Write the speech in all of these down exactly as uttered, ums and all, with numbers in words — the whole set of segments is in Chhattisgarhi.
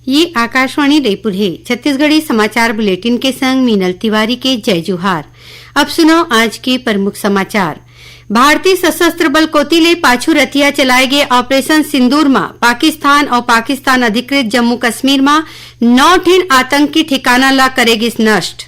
ये आकाशवाणी रायपुर हे। छत्तीसगढ़ी समाचार बुलेटिन के संग मीनल तिवारी के जय जोहार। अब सुनव आज के प्रमुख समाचार। भारतीय सशस्त्र बल कोति ले पाछू रतिहा चलाए गे ऑपरेशन सिंदूर म पाकिस्तान अउ पाकिस्तान अधिकृत जम्मू कश्मीर म नौ ठिन आतंकी ठिकाना ला करे गिस नष्ट।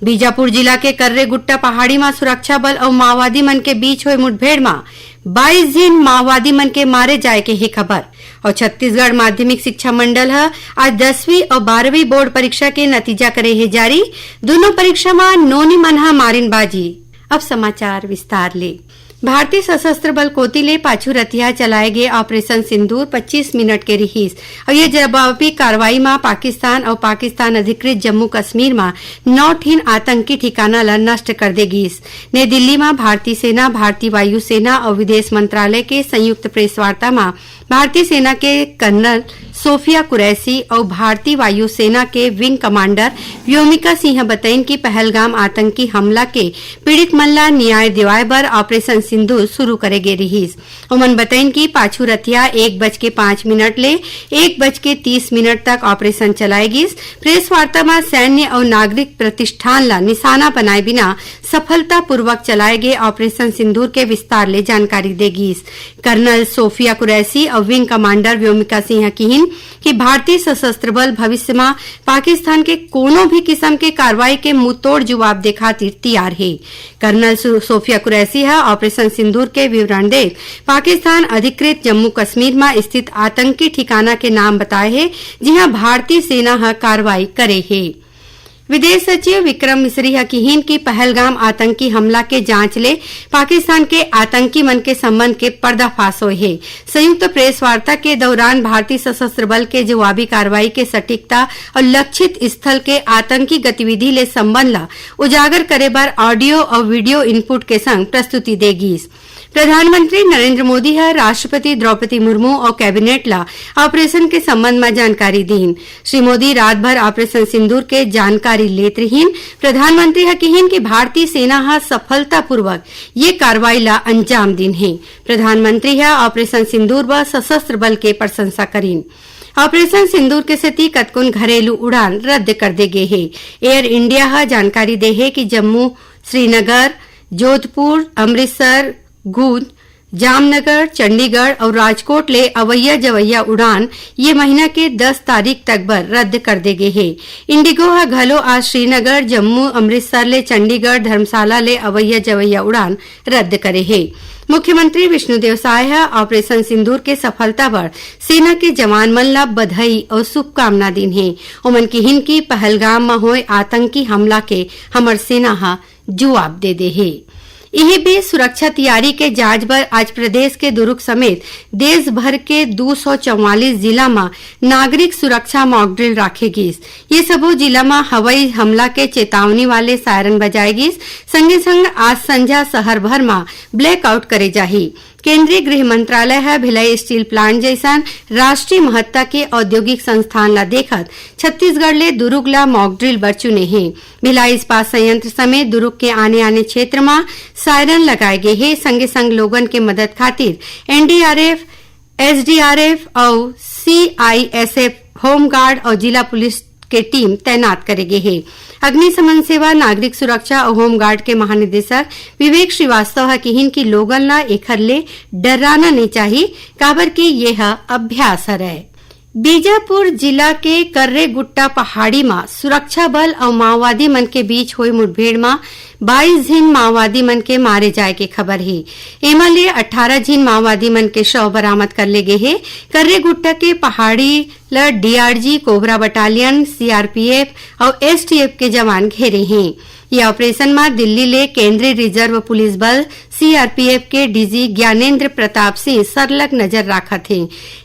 बीजापुर जिला के कर्रेगुट्टा पहाड़ी म सुरक्षा बल अउ माओवादी मन के बीच होए मुठभेड़ म बाईस झिन माओवादी मन के मारे जाए के हे खबर। अउ छत्तीसगढ़ माध्यमिक शिक्षा मंडल ह आज दसवीं अउ बारहवीं बोर्ड परीक्षा के नतीजा करे हे जारी। दूनों परीक्षा म नोनी मन ह मारिन बाजी। अब समाचार विस्तार ले। भारतीय सशस्त्र बल कोति ले पाछू रतिहा चलाए गे ऑपरेशन सिंदूर पच्चीस मिनट के रिहिस अउ ये जवाबी कार्रवाई म पाकिस्तान अउ पाकिस्तान अधिकृत जम्मू कश्मीर म नौ ठिन आतंकी ठिकाना ल नष्ट कर दे गिस। नई दिल्ली म भारतीय सेना, भारतीय वायुसेना अउ विदेश मंत्रालय के संयुक्त प्रेस वार्ता म भारतीय सेना के कर्नल सोफिया कुरैशी अउ भारतीय वायुसेना के विंग कमांडर व्योमिका सिंह ह बतइन कि पहलगाम आतंकी हमला के पीड़ित मन ला न्याय दिवाए बर ऑपरेशन सिंदूर शुरू करे गे रिहिस। ओमन बतइन कि पाछू रतिहा एक बज के पाँच मिनट ले एक बज के तीस मिनट तक ऑपरेशन चलाए गिस। प्रेस वार्ता म सैन्य अउ नागरिक प्रतिष्ठान ला निशाना बनाए बिना सफलतापूर्वक चलाए गे ऑपरेशन सिंदूर के विस्तार ले जानकारी दे गिस। कर्नल सोफिया कुरैशी अउ विंग कमांडर व्योमिका सिंह किहिन कि भारतीय सशस्त्र बल भविष्य म पाकिस्तान के कोनो भी किसम के कार्रवाई के मुंहतोड़ जवाब दे खातिर तियार हे। कर्नल सो-, सोफिया कुरैशी ह ऑपरेशन सिंदूर के विवरण देत पाकिस्तान अधिकृत जम्मू कश्मीर म स्थित आतंकी ठिकाना के नाम बताए हे, जिहां भारतीय सेना ह कार्रवाई करे हे। विदेश सचिव विक्रम मिसरी ह किहिन कि पहलगाम आतंकी हमला के जांच ले पाकिस्तान के आतंकी मन के संबंध के पर्दाफाश होए हे। संयुक्त प्रेस वार्ता के दौरान भारतीय सशस्त्र बल के जवाबी कार्रवाई के सटीकता अउ लक्षित स्थल के आतंकी गतिविधि ले संबंध ला उजागर करे बर ऑडियो अउ वीडियो इनपुट के संग प्रस्तुति दे गीस। प्रधानमंत्री नरेंद्र मोदी ह राष्ट्रपति द्रौपदी मुर्मू अउ कैबिनेट ला ऑपरेशन के संबंध म जानकारी दीन। श्री मोदी रात भर ऑपरेशन सिंदूर के जानकारी लेत रिहिन। प्रधानमंत्री ह किहिन कि भारतीय सेना ह सफलतापूर्वक ये कार्रवाई ला अंजाम दीन हे। प्रधानमंत्री ह ऑपरेशन सिंदूर बर सशस्त्र बल के प्रशंसा करिन। ऑपरेशन सिंदूर के सेती कतकोन घरेलू उड़ान रद्द कर दे गे हे। एयर इंडिया ह जानकारी दे हे कि जम्मू, श्रीनगर, जोधपुर, अमृतसर, गूंज, जामनगर, चंडीगढ़ अउ राजकोट ले अवइया जवइया उड़ान ये महीना के दस तारीख तक बर रद्द कर दे गे हे। इंडिगो ह घलो आज श्रीनगर, जम्मू, अमृतसर ले चंडीगढ़, धर्मशाला ले अवइया जवइया उड़ान रद्द करे हे। मुख्यमंत्री विष्णुदेव साय ह ऑपरेशन सिंदूर के सफलता बर सेना के जवान मन ला बधाई अउ शुभकामना दीन हे। ओमन किहिन कि पहलगाम म होए आतंकी हमला के हमर सेना ह जुवाब दे दे हे। इही बीच सुरक्षा तियारी के जांच बर आज प्रदेश के दुर्ग समेत देश भर के दू सौ चौवालीस जिला म नागरिक सुरक्षा मॉक ड्रिल राखे गीस। ये सबो जिला म हवाई हमला के चेतावनी वाले सायरन बजाए गीस। संगे संग आज संझा शहर भर म ब्लैकआउट करे जाही। केंद्रीय गृह मंत्रालय ह भिलाई स्टील प्लांट जैसन राष्ट्रीय महत्ता के औद्योगिक संस्थान ला देखत छत्तीसगढ़ ले दुरुग ला मॉक ड्रिल बर चुने हे। भिलाई इस्पात संयंत्र समेत दुरुग के आने-आने क्षेत्र म सायरन लगाए गे हे। संगे संग लोगन के मदद खातिर एनडीआरएफ, एसडीआरएफ अउ सीआईएसएफ, होमगार्ड अउ जिला पुलिस के टीम तैनात करे गे हे। अग्निशमन सेवा, नागरिक सुरक्षा अउ होमगार्ड के महानिदेशक विवेक श्रीवास्तव ह किहिन कि लोगन ला एखर ले डर्राना नइ चाही, काबर कि ये ह अभ्यास हरय। बीजापुर जिला के कर्रेगुट्टा पहाड़ी म सुरक्षा बल अउ माओवादी मन के बीच होए मुठभेड़ म बाईस झिन माओवादी मन के मारे जाए के खबर हे। एमा ले अट्ठारह झिन माओवादी मन के शव बरामद कर ले गे हे। कर्रेगुट्टा के पहाड़ी ल डीआरजी, कोबरा बटालियन, सीआरपीएफ अउ एसटीएफ के जवान घेरे हें। ये ऑपरेशन म दिल्ली ले केंद्रीय रिजर्व पुलिस बल, सीआरपीएफ के डीजी ज्ञानेंद्र प्रताप सिंह सरलग नजर राखत हे।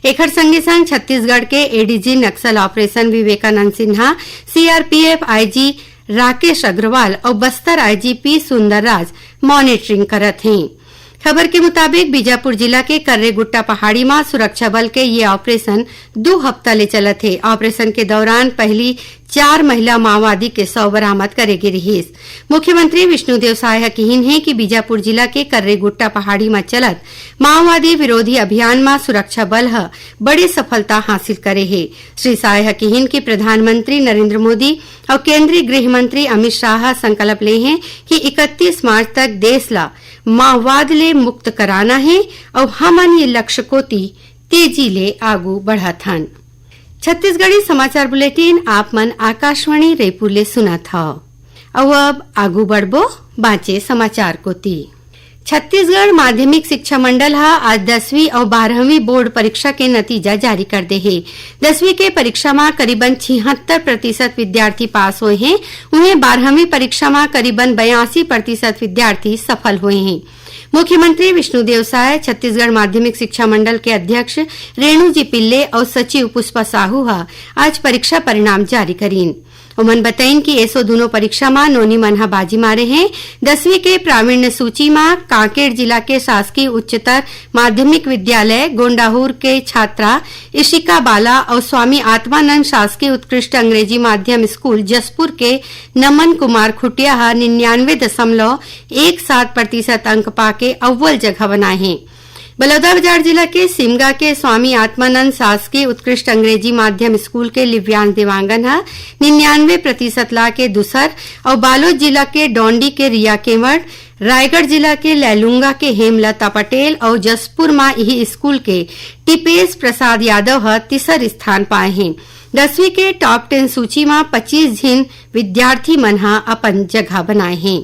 एखर संगे संग छत्तीसगढ़ के ADG Naxal operation Vivekanand Sinha, CRPF IG Rakesh Agrawal अउ Bastar IG P Sundarraj monitoring करत हें। खबर के मुताबिक, बीजापुर जिला के कर्रेगुट्टा पहाड़ी म सुरक्षा बल के ये ऑपरेशन दू हफ्ता ले चलत हे। ऑपरेशन के दौरान पहली चार महिला माओवादी के शव बरामद करे गे रिहिस। मुख्यमंत्री विष्णुदेव साय ह किहिन हे कि बीजापुर जिला के कर्रेगुट्टा पहाड़ी म चलत माओवादी विरोधी अभियान म सुरक्षा बल ह बड़ी सफलता हासिल करे हे। श्री साय ह किहिन कि प्रधानमंत्री नरेंद्र मोदी अउ केंद्रीय गृह मंत्री अमित शाह ह संकल्प ले हे कि इकतीस मार्च तक देश ला माओवाद ले मुक्त कराना हे अउ हमन ये लक्ष्य कोति तेजी ले आगू बढ़त हन। छत्तीसगढ़ी समाचार बुलेटिन आप मन आकाशवाणी रायपुर ले सुनत हव। अउ अब आगू बढ़बो बांचे समाचार कोति। छत्तीसगढ़ माध्यमिक शिक्षा मंडल ह आज दसवीं अउ बारहवीं बोर्ड परीक्षा के नतीजा जारी कर दे हे। दसवीं के परीक्षा म करीबन छिहत्तर प्रतिशत विद्यार्थी पास होए हें, उहें बारहवीं परीक्षा म करीबन बयासी प्रतिशत विद्यार्थी सफल होए हें। मुख्यमंत्री विष्णुदेव साय, छत्तीसगढ़ माध्यमिक शिक्षा मंडल के अध्यक्ष रेणु जी पिल्ले अउ सचिव पुष्पा साहू ह आज परीक्षा परिणाम जारी करीन। ओमन बताइन कि एसो दूनों परीक्षा म नोनी मन ह बाजी मारे हें। दसवीं के प्रावीण्य सूची म कांकेर जिला के शासकीय उच्चतर माध्यमिक विद्यालय गोंडाहुर के छात्रा इशिका बाला अउ स्वामी आत्मानंद शासकीय उत्कृष्ट अंग्रेजी माध्यम स्कूल जसपुर के नमन कुमार खुटिया ह निन्यानवे दशमलव एक सात प्रतिशत अंक पाके अव्वल जगह बनाए हें। बलौदाबाजार जिला के सिमगा के स्वामी आत्मानंद शासकीय उत्कृष्ट अंग्रेजी माध्यम स्कूल के लिव्यांश देवांगन ह निन्यानवे प्रतिशत ला के दूसर अउ बालोद जिला के डौंडी के रिया केंवट, रायगढ़ जिला के लैलूंगा के हेमलता पटेल अउ जसपुर म इही स्कूल के टिपेश प्रसाद यादव ह तीसर स्थान पाए हें। दसवीं के टॉप टेन सूची म पच्चीस झिन विद्यार्थी मन ह अपन जगह बनाए हें।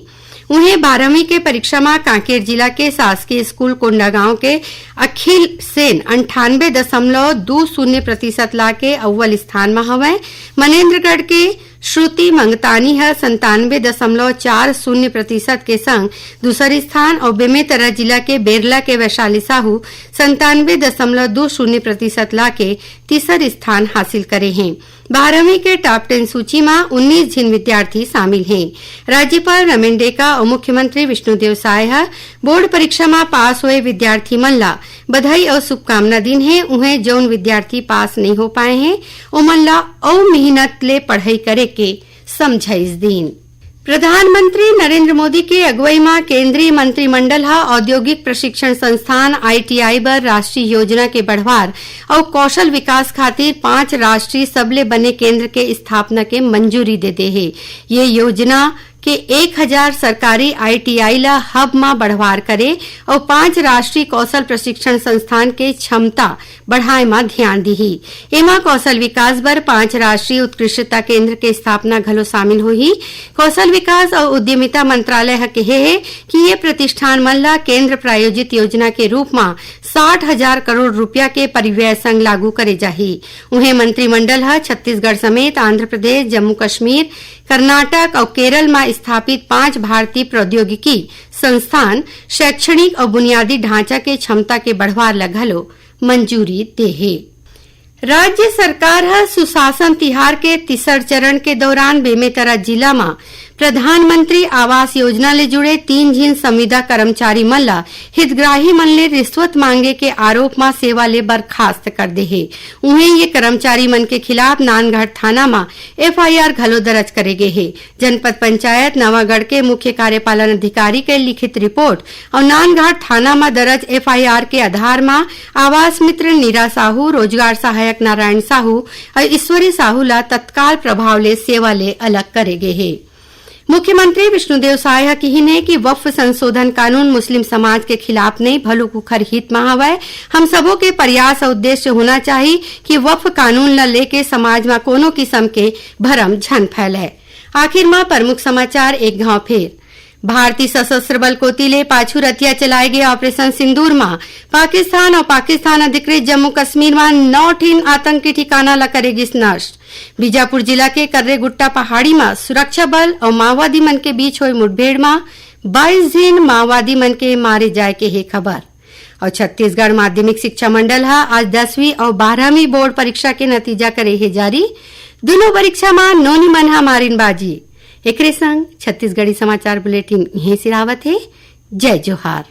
उहें, बारहवीं के परीक्षा म कांकेर जिला के शासकीय स्कूल कोंडागांव के अखिल सेन अंठानबे दशमलव दू शून्य प्रतिशत ला के अव्वल स्थान म हवय। मनेन्द्रगढ़ के श्रुति मंगतानी ह संतानबे दशमलव चार शून्य प्रतिशत के संग दूसर स्थान अउ बेमेतरा जिला के बेरला के वैशाली साहू संतानबे दशमलव दू शून्य प्रतिशत ला के तीसर स्थान हासिल करे हें। बारहवीं के टॉप टेन सूची म उन्नीस झिन विद्यार्थी शामिल हें। राज्यपाल रमेन डेका अउ मुख्यमंत्री विष्णुदेव साय ह बोर्ड परीक्षा म पास होए विद्यार्थी मन ला बधाई अउ शुभकामना दीन हे। उहें, जउन विद्यार्थी पास नइ हो पाए हें, ओमन ला अउ मेहनत ले पढ़ई करे के समझाइस दीन। प्रधानमंत्री नरेंद्र मोदी के अगुवई म केंद्रीय मंत्रिमंडल ह औद्योगिक प्रशिक्षण संस्थान, आईटीआई, बर राष्ट्रीय योजना के बढ़वार अउ कौशल विकास खातिर पांच राष्ट्रीय सबले बने केंद्र के स्थापना के मंजूरी दे दे हे। ये योजना के एक हजार सरकारी आईटीआई ल हब म बढ़वार करे अउ पांच राष्ट्रीय कौशल प्रशिक्षण संस्थान के क्षमता बढ़ाए म ध्यान दिही। एमा कौशल विकास बर पांच राष्ट्रीय उत्कृष्टता केंद्र के स्थापना घलो शामिल होही। कौशल विकास अउ उद्यमिता मंत्रालय ह केहे हे कि ये प्रतिष्ठान मन ल केंद्र प्रायोजित योजना के रूप म साठ हजार करोड़ रुपया के परिव्यय संग लागू करे जाही। उहें, मंत्रिमंडल ह छत्तीसगढ़ समेत आंध्र प्रदेश, जम्मू कश्मीर, कर्नाटक अउ केरल म स्थापित पांच भारतीय प्रौद्योगिकी संस्थान, शैक्षणिक अउ बुनियादी ढांचा के क्षमता के बढ़वार ल घलो मंजूरी दे हे। राज्य सरकार ह सुशासन तिहार के तीसर चरण के दौरान बेमेतरा जिला म प्रधानमंत्री आवास योजना ले जुड़े तीन झिन संविदा कर्मचारी मन ल हितग्राही मन ले रिश्वत मांगे के आरोप म सेवा ले बर्खास्त कर दे हे। उहें, ये कर्मचारी मन के खिलाफ नानगढ़ थाना म एफआईआर घलो दर्ज करे गे हे। जनपद पंचायत नवागढ़ के मुख्य कार्यपालन अधिकारी के लिखित रिपोर्ट अउ नानगढ़ थाना म दर्ज एफआईआर के आधार म आवास मित्र नीरा साहू, रोजगार सहायक नारायण साहू अउ ईश्वरी साहू ल तत्काल प्रभाव ले सेवा ले अलग करे गे हे। मुख्यमंत्री विष्णुदेव साय ह किहिन हे कि वक्फ संशोधन कानून मुस्लिम समाज के खिलाफ नइ, भलुक उखर हित म हवय। हम सबो के प्रयास अउ उद्देश्य होना चाही कि वक्फ कानून ल लेके समाज म कोनो किसम के भरम झन फैलय। आखिर म प्रमुख समाचार एक घांव फेर। भारतीय सशस्त्र बल कोति ले पाछू रतिया चलाए गे ऑपरेशन सिंदूर म पाकिस्तान अउ पाकिस्तान अधिकृत जम्मू कश्मीर म नौ ठिन आतंकी ठिकाना ल करे गिस नष्ट। बीजापुर जिला के कर्रेगुट्टा पहाड़ी म सुरक्षा बल अउ माओवादी मन के बीच होए मुठभेड़ म बाईस झिन माओवादी मन के मारे जाए के हे खबर। अउ छत्तीसगढ़ माध्यमिक शिक्षा मंडल ह आज दसवीं अउ बारहवीं बोर्ड परीक्षा के नतीजा करे हे जारी। दुनों परीक्षा म नोनी मन ह मारिन बाजी। एकरे संग छत्तीसगढ़ी समाचार बुलेटिन इहें सिरावत हे। जय जोहार।